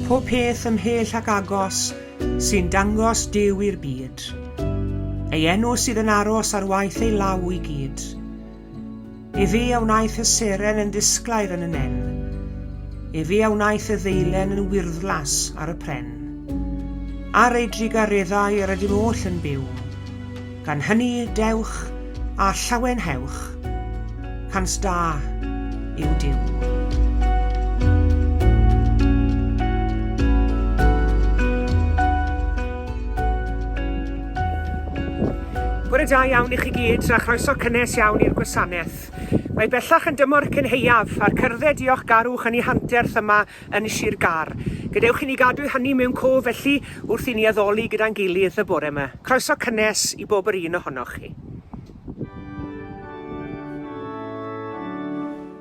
Pob peth ymhell ac agos sy'n dangos Duw i'r byd. Ei enw sydd yn aros ar waith ei law i gyd. Efe a wnaeth y seren yn ddisglair yn y nen. Efe a wnaeth y ddeilen yn wyrddlas ar y pren. Ar ei drugareddau yr ydym oll yn byw. Gan hynny, dewch a llawenhewch, cans da yw Duw. Bore da iawn i chi gyd a chroeso cynnes iawn i'r gwasanaeth. Mae bellach yn dymor cynhaeaf a'r cerdded diolchgarwch yn ei hanterth yma yn Sir Gâr. Gadewch i ni gadw hynny mewn cof felly wrth i ni addoli gyda'n gilydd y bore yma. Croeso cynnes i bob yr un ohonoch chi.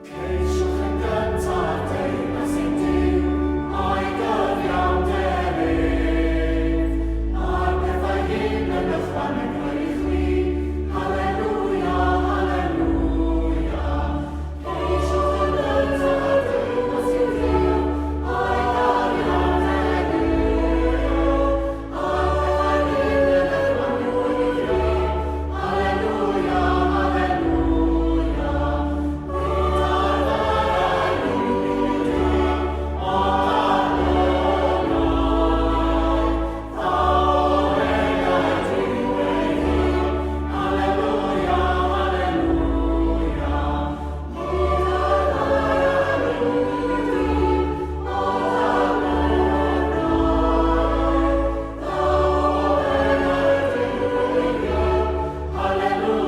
Ceisiwch yn gyntaf deyrnas ein Duw, a'i gyfiawnder ef, a'r pethau hyn yn ychwanegol i chwi. Halelwia, halelwia. Ceisiwch yn gyntaf deyrnas ein Duw, a'i gyfiawnder ef, a'r pethau hyn yn ychwanegol i chwi. Halelwia, halelwia. Haleluia, haleluia.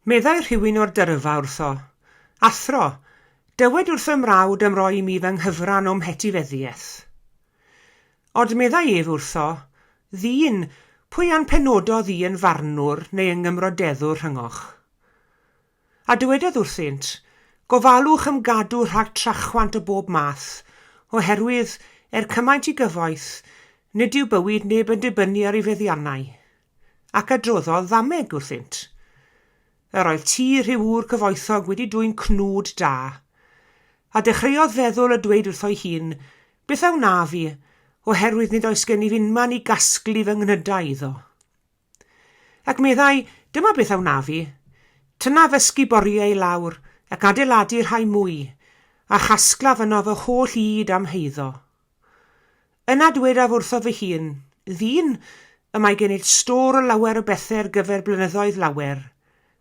Meddai rhywun o'r dyrfa wrtho, Athro, dywed wrth fy mrawd am roi i mi fy nghyfran o'm hetifeddiaeth. Ond meddai ef wrtho, Ddyn, pwy a'n penododd i yn farnwr neu yn gymrodeddwr rhyngoch? A dywedodd wrthynt, Gofalwch am gadw rhag trachwant o bob math, oherwydd, er cymaint i gyfoeth, nid yw bywyd neb yn dibynnu ar ei feddiannau. Ac adroddodd ddameg wrthynt. Yr oedd tŷ rhyw ŵr cyfoethog wedi dwyn cnwd da. A dechreuodd feddwl a dweud wrtho'i hun, Beth a wnaf fi, oherwydd nid oes gennyf unman i gasglu fy nghnydau iddo? Ac meddai, Dyma beth a wnaf i. Tynnaf fy sguboriau i lawr, ac adeiladu rhai mwy, a chasglaf yno fy holl ŷd a'm heiddo. Yna dwedaf wrtho fy hun, Ddyn, y mae gennyt stôr o lawer o bethau ar gyfer blynyddoedd lawer.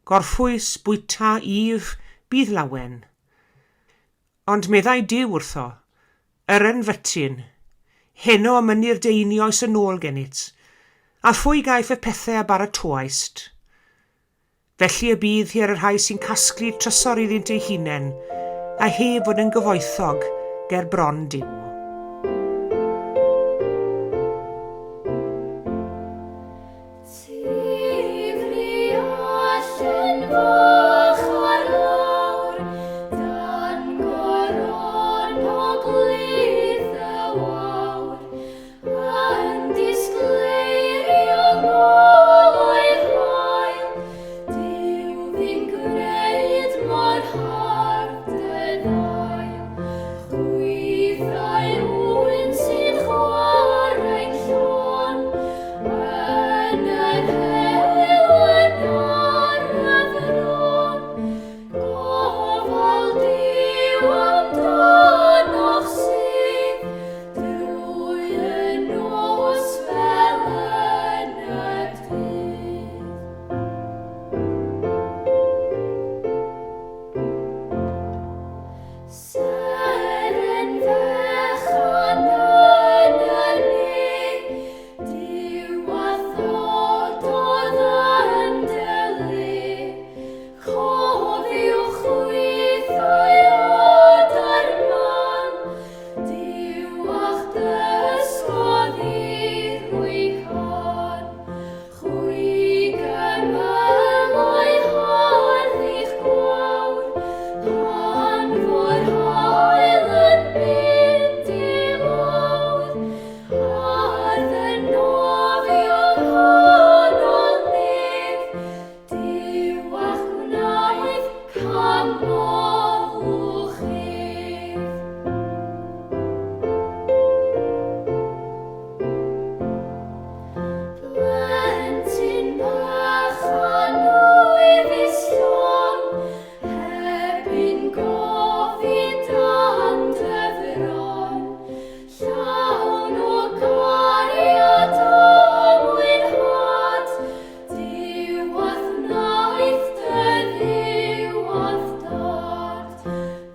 Gorffwys, bwyta, yf, bydd lawen. Ond meddai Duw wrtho, Yr ynfytyn, heno y mynnir dy einioes yn ôl gennyt, a phwy gaiff y pethau a baratoaist? Felly y bydd hi ar y rhai sy'n casglu trysor iddynt eu hunain, a heb fod yn gyfoethog ger bron Duw. Molwch ef. Plentyn bach a nwyfus llon, heb un gofid dan dy fron, llawn o gariad a mwynhad, Duw a'th wnaeth dy Dduw a'th Dad.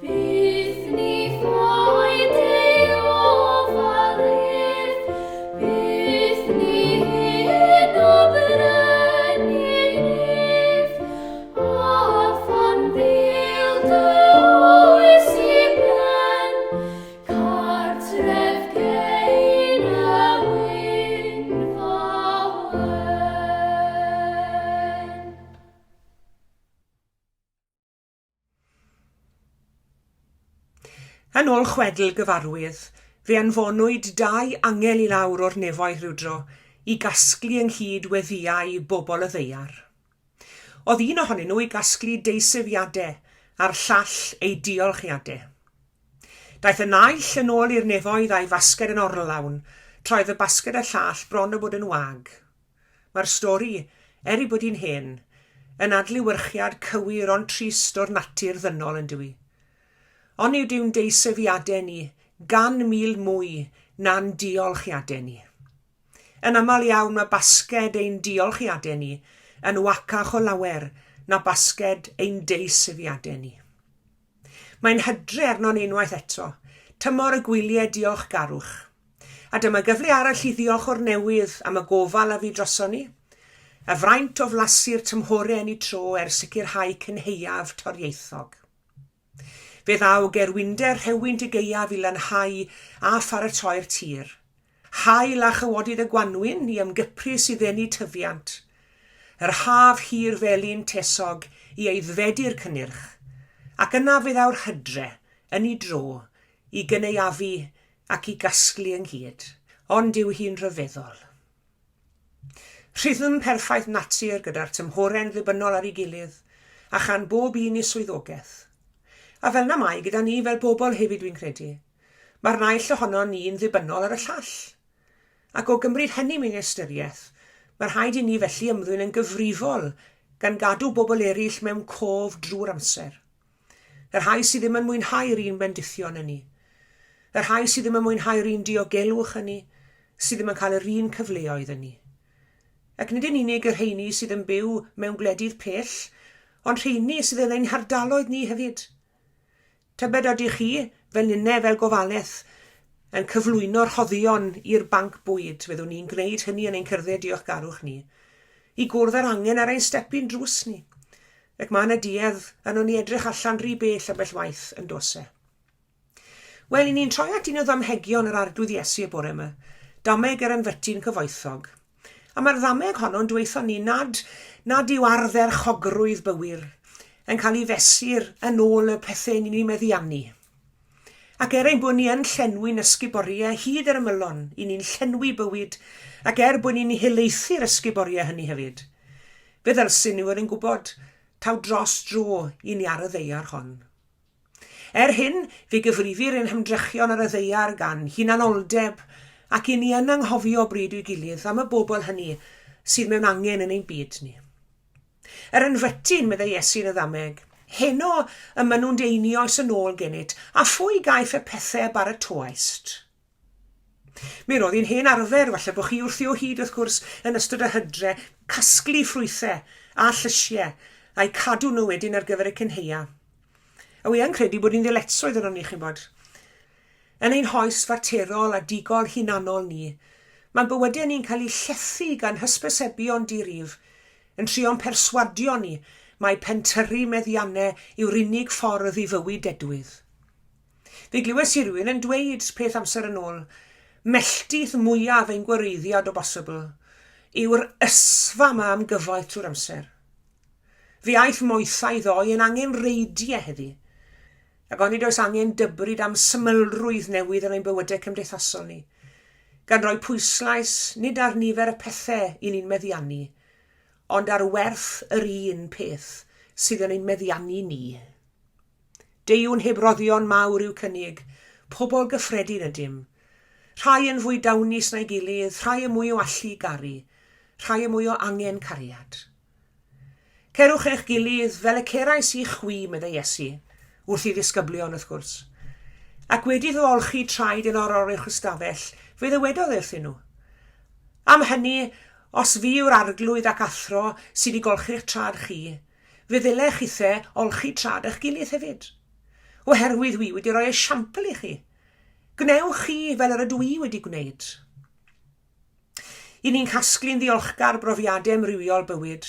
Byth ni phaid ei ofal ef, byth ni hyn o brenin ef, a phan ddil dy oes i ben, cartref gein y wynfa wen. Yn ôl chwedl gyfarwydd, fe anfonwyd dau angel i lawr o'r nefoedd rhywdro i gasglu ynghyd weddïau bobl y ddaear. Oedd un ohonyn nhw i gasglu deisyfiadau a'r llall eu diolchiadau. Daeth y naill yn ôl i'r nefoedd a'i fasged yn orlawn, tra oedd y basged y llall bron a bod yn wag. Mae'r stori, er ei bod hi'n hen, yn adlewyrchiad cywir ond trist o'r natur ddynol, yn dyw hi? Onid yw'n deisyfiadau ni 100,000 mwy na'n diolchiadau ni? Yn aml iawn mae basged ein diolchiadau ni yn wacach o lawer na basged ein deisyfiadau ni. Mae'n hydre arnon ni unwaith eto, tymor y gwyliau diolchgarwch. A dyma gyfle arall i ddiolch o'r newydd am y gofal a fu droson ni, y fraint o flasu'r tymhorau yn eu tro er sicrhau cynhaeaf torieithog. Fe ddaw gerwinder rhewynt y gaeaf i lanhau a pharatoi'r tir. Haul a chawodydd y gwanwyn i ymgyprys i ddenu tyfiant. Yr haf hir felyn tesog i aeddfedu'r cynnyrch. Ac yna fe ddaw'r hydre, yn ei dro, i gynaeafu ac i gasglu ynghyd. Ond yw hi'n rhyfeddol? Rhythm perffaith natur gyda'r tymhorau'n ddibynnol ar ei gilydd, a chan bob un ei swyddogaeth. A fel 'na mae gyda ni fel bobl hefyd dwi'n credu. Mae'r naill ohonon ni'n ddibynnol ar y llall. Ac o gymryd hynny mewn ystyriaeth, mae rhaid i ni felly ymddwyn yn gyfrifol gan gadw bobl eraill mewn cof drwy'r amser. Y rhai sydd ddim yn mwynhau'r un bendithion â ni. Y rhai sydd ddim yn mwynhau'r un diogelwch â ni, sydd ddim yn cael yr un cyfleoedd â ni. Ac nid yn unig y rheini sydd yn byw mewn gwledydd pell, ond rheini sydd yn ein hardaloedd ni hefyd. Tybed ydych chi, fel ninne, fel gofalaeth, yn cyflwyno rhoddion i'r banc bwyd, fyddwn ni'n gwneud hynny yn ein cerdded diolchgarwch ni, i gwrdd â'r angen ar ein stepyn drws ni. Ac mae yna duedd ynon ni edrych allan rhy bell ambell waith, yn does e? Wel, i ni'n troi at un o ddamhegion yr Arglwydd Iesu y bore yma, dameg yr anfytyn cyfoethog. A mae'r ddameg honno'n dweutho ni nad, nad yw ardderchogrwydd bywir yn cael ei fesur yn ôl y pethau ni'n ei meddiannu. Ac er ein bod ni yn llenwi'n ysguboriau hyd yr ymylon, i ni'n llenwi bywyd, ac er bod ni'n helaethu'r ysguboriau hynny hefyd, fe ddylswn ni fod yn gwybod taw dros dro i ni ar y ddaear hon. Er hyn, fe gyfrifir ein hymdrechion ar y ddaear gan hunanoldeb ac i ni yn anghofio bryd i'w gilydd am y bobl hynny sydd mewn angen yn ein byd ni. Yr ynfytyn, meddai Iesu yn y ddameg, heno y mynnwn dy einioes yn ôl gennyt, a phwy gaiff y pethau a baratoaist? Mi roedd hi'n hen arfer, falle bod chi wrthi o hyd wrth gwrs, yn ystod y hydre, casglu ffrwythau a llysiau, a'u cadw nhw wedyn ar gyfer y cynhaea. A wi yn credu bod hi'n ddyletswydd arnon ni, chi'n bod. Yn ein hoes faterol a digol hunanol ni, mae'n bywydau ni'n cael eu llethu gan hysbysebion di-rif, yn trio'n perswadio ni mai pentyrru meddiannau yw'r unig ffordd i fywyd dedwydd. Fe glywes i rywun yn dweud peth amser yn ôl, melltith mwyaf ein gwareiddiad o bosibl yw'r ysfa 'ma am gyfoeth trwy'r amser. Fe aeth moethau ddoe yn angenrheidiau heddi. Ac onid oes angen dybryd am symlrwydd newydd yn ein bywydau cymdeithasol ni, gan roi pwyslais nid ar nifer y pethau i ni'n meddiannu, ond ar werth yr un peth sydd yn ein meddiannu ni. Deuwn heb roddion mawr i'w cynnig, pobl gyffredin ydym. Rhai yn fwy dawnus na'i gilydd, rhai yn mwy o allu i garu, rhai yn mwy o angen cariad. Cerwch eich gilydd fel y cerais i chwi, meddai Iesu, wrth ei ddisgyblion, wrth gwrs. Ac wedi iddo olchi traed yn o'r ystafell, fe ddywedodd wrthyn nhw, Am hynny, os fi yw'r arglwydd ac athro sydd wedi golchi'ch trad chi, fe ddylech chithe olchi trad eich gilydd hefyd. Oherwydd wi wedi rhoi esiampl i chi. Gwnewch chi fel yr ydw i wedi gwneud. I ni'n casglu'n ddiolchgar brofiadau amrywiol bywyd,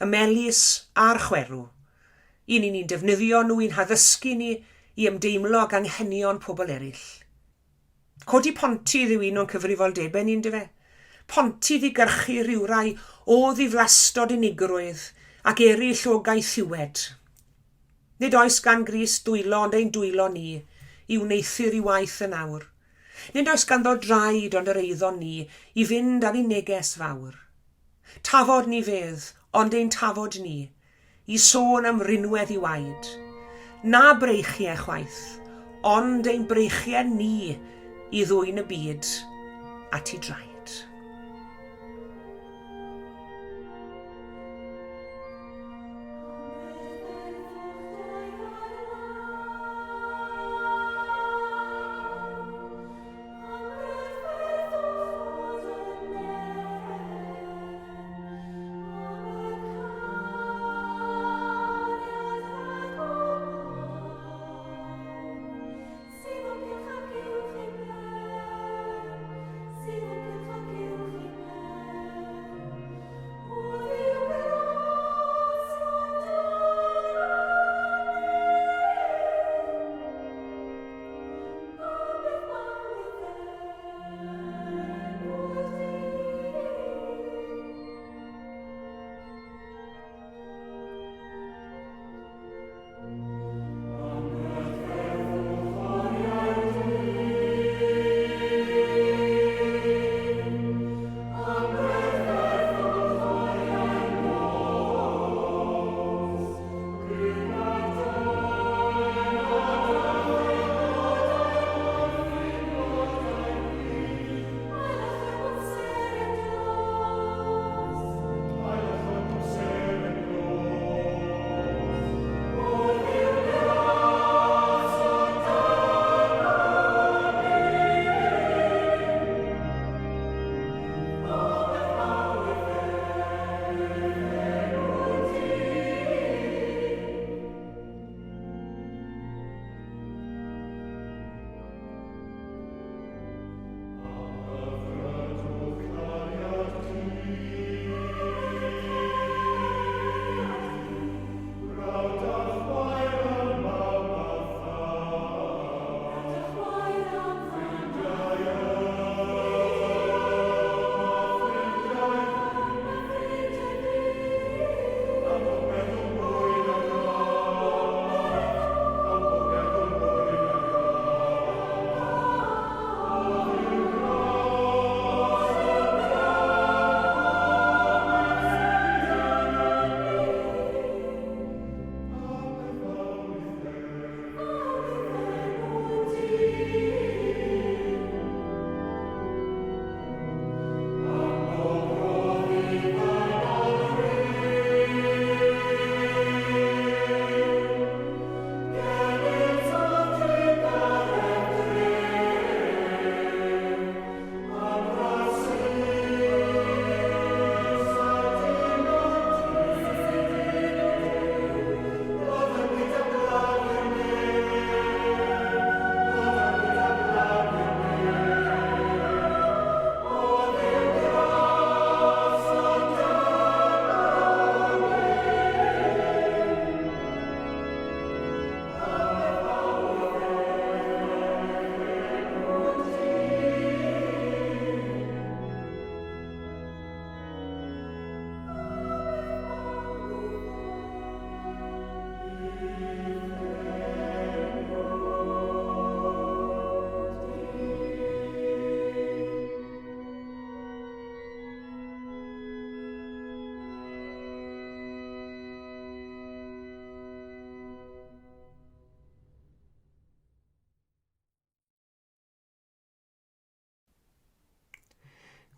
y melys a'r chwerw. I ni ni'n defnyddio nhw i'n haddysgu ni i ymdeimlo ag anghenion pobl eraill. Codi pontydd yw un o'n cyfrifoldebau ni, yndyfe? Pontydd i gyrchu rhywrai o ddiflastod unigrwydd ac eraill o gaethiwed. Nid oes gan Grist dwylo ond ein dwylo ni i wneuthur i waith yn awr. Nid oes ganddo draed ond yr eiddon ni i fynd ar ei neges fawr. Tafod ni fedd, ond ein tafod ni, i sôn am rinwedd i waed. Na breichiau chwaith, ond ein breichiau ni i ddwyn y byd at ei draed.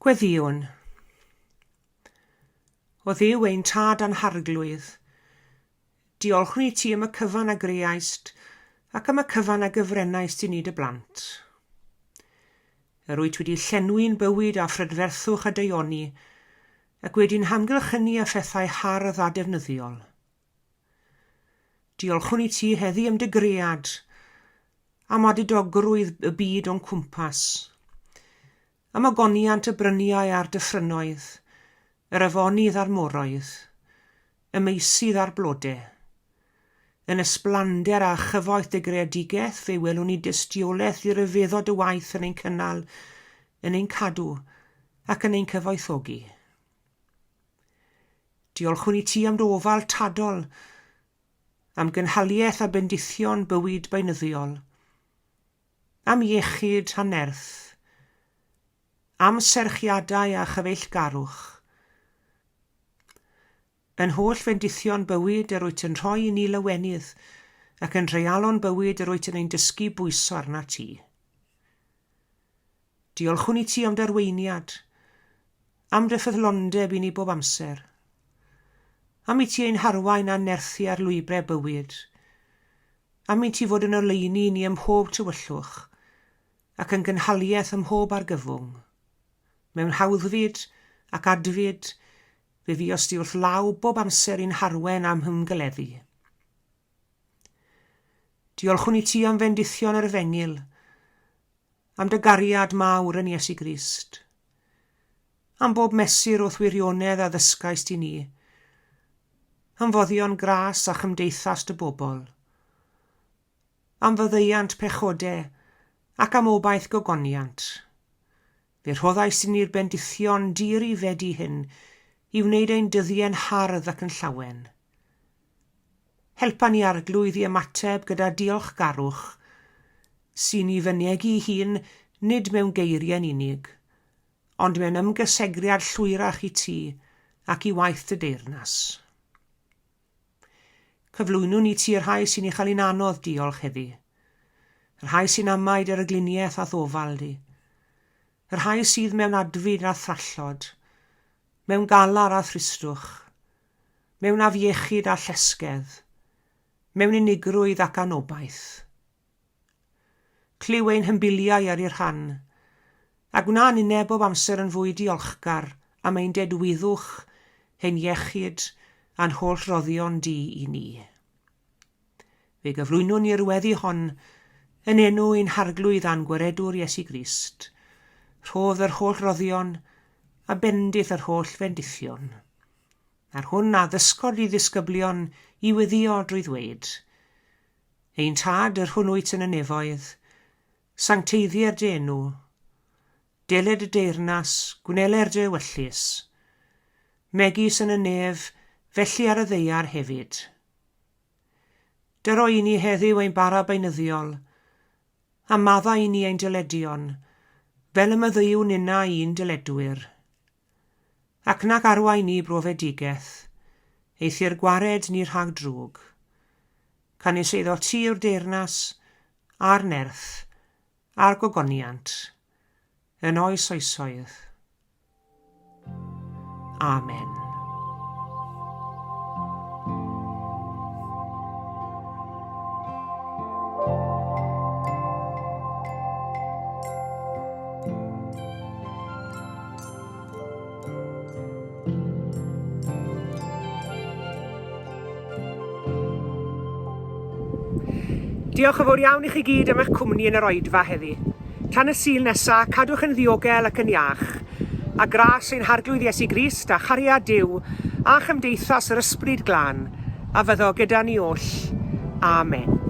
Gweddïwn. O Dduw ein Tad a'n Harglwydd, diolchwn i ti am y cyfan a greaist ac am y cyfan a gyfrenaist i ni dy blant. Yr wyt wedi llenwi'n bywyd â phrydferthwch a daioni, ac wedi'n hamgylchynu â phethau hardd a defnyddiol. Diolchwn i ti heddi am dy gread, am odidogrwydd y byd o'n cwmpas, am ogoniant y bryniau a'r dyffrynnoedd, yr afonydd a'r moroedd, y meysydd a'r blode. Yn ysblander a chyfoeth dy greadigaeth fe welwn ni dystiolaeth i ryfeddod dy waith yn ein cynnal, yn ein cadw, ac yn ein cyfoethogi. Diolchwn i ti am dy ofal tadol, am gynhaliaeth a bendithion bywyd beunyddiol, am iechyd a nerth, am serchiadau a chyfeillgarwch. Yn holl fendithion bywyd yr wyt yn rhoi i ni lawenydd, ac yn nhreialon bywyd yr wyt yn ein dysgu bwyso arnat ti. Diolchwn i ti am dy arweiniad, am dy ffyddlondeb i ni bob amser, am i ti ein harwain a'n nerthu ar lwybrau bywyd, am i ti fod yn oleuni i ni ym mhob tywyllwch, ac yn gynhaliaeth ym mhob argyfwng. Mewn hawddfyd ac adfyd, Fe fuost di wrth law bob amser i'n harwen a'm hymgeleddu. Diolchwn i ti am fendithion yr Efengyl, am dy gariad mawr yn Iesu Grist, am bob mesur o'th wirionedd a ddysgaist i ni, am foddion gras a chymdeithas dy bobl, am faddeuant pechode ac am obaith gogoniant. Fe rhoddais i ni'r bendithion di-ri fedi hyn i wneud ein dyddie'n hardd ac yn llawen. Helpa ni Arglwydd i ymateb gyda diolchgarwch sy'n i fynegi'i hun nid mewn geiriau'n unig, ond mewn ymgysegriad llwyrach i ti ac i waith dy deyrnas. Cyflwynwn i ti y rhai sy'n ei chael hi'n anodd diolch heddi. Y rhai sy'n amau dy ragluniaeth a'th ofal di. Y rhai sydd mewn adfyd a thrallod, mewn galar a thristwch, mewn afiechyd a llesgedd, mewn unigrwydd ac anobaith. Clyw ein hymbiliau ar ei rhan, a gwna ninne bob amser yn fwy diolchgar am ein dedwyddwch, ein iechyd, a'n holl roddion di i ni. Fe gyflwynwn ni'r weddi hon yn enw ein Harglwydd a'n Gwaredwr Iesu Grist, rhodd yr holl roddion a bendith yr holl fendithion. A'r hwn a ddysgod i ddisgyblion i weddïo drwy ddweud, Ein Tad, yr hwn wyt yn y nefoedd, sancteiddier dy enw. Deled dy deyrnas, gwneler dy ewyllys. Megis yn y nef, felly ar y ddaear hefyd. Dyro i ni heddiw ein bara beunyddiol, a maddau i ni ein dyledion, fel y maddeuwn ninnau i'n dyledwyr. Ac nac arwain ni brofedigaeth, eithr gwared ni rhag drwg. Canys eiddo ti yw'r deyrnas, a'r nerth, a'r gogoniant, yn oes oesoedd. Amen. Diolch yn fawr iawn i chi gyd am eich cwmni yn yr oedfa heddi. Tan y Sul nesa, cadwch yn ddiogel ac yn iach. A gras ein Harglwydd Iesu Grist a chariad Duw a chymdeithas yr Ysbryd Glân a fyddo gyda ni oll. Amen.